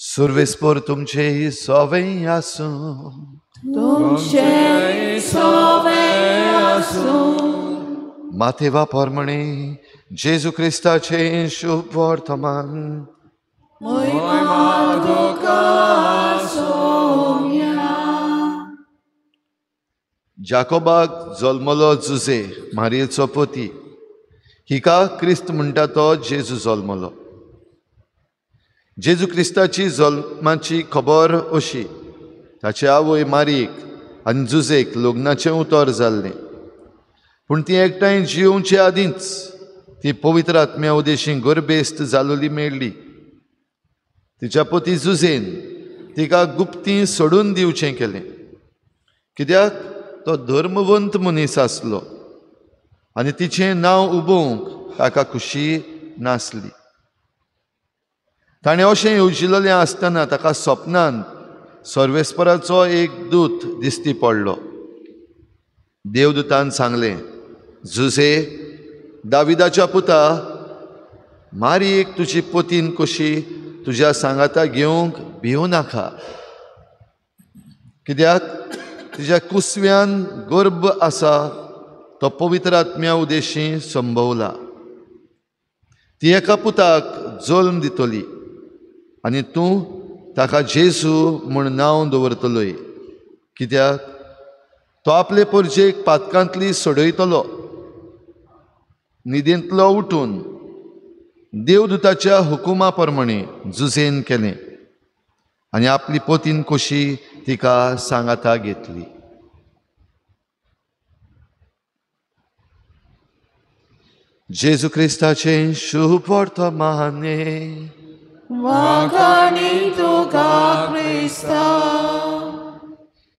सुर्वेस्पर तुमचे सवें आसूं. तुमचे सवें आसूं. मातेवा परमणे जेजू क्रिस्ताचें शुभ वर्तमान. महिमा तुका सोम्या. जाकोबाक जल्मलो जुजे मारयेचो पती, हिका क्रिस्त म्हणटा तो जेजू जल्मलो. जेजू क्रिस्ताची जल्माची खबर अशी, ताचे आवय मारयेक आनी जुजेक लग्नाचें उतर जाल्लें, पूण ती एकठांय जियोवचे आदींच ती पवित्र आत्म्या उदेशी गर्भेस्त जालोली मेळ्ळी. तिच्या पती जुजेन तिका गुप्ती सोडून दिवचें केलें, कित्याक तो धर्मवंत मनीस आसलो आनी तिचें नांव उबोवंक ताका खुशी नासली. ताणें अशें येवजिलेलें आसतना ताका सपनान सर्वेस्पराचो एक दूत दिश्टी पडलो. देवदूतान सांगलें, जुजे दाविदाच्या पुता, मारयेक तुजी पतीन कशी तुज्या सांगाता घेवंक भिवं नाका, कित्याक तुज्या कुसव्यान गर्भ आसा तो पवित्र आत्म्या उदेशी संभवला. ती एका पुताक जल्म दितली आनी तूं ताका जेजू म्हूण नांव दवरतलोय, कित्याक तो आपले परजेक पातकांतली सोडयतलो. न्हिदेंतलो उठून देवदूताच्या हुकुमा प्रमाणे जुजेन केलें आनी आपली पतीन कशी तिका सांगाता घेतली. जेजू क्रिस्ताचें शुभ वर्तमाने. वाखाणी तुका क्रिस्ता.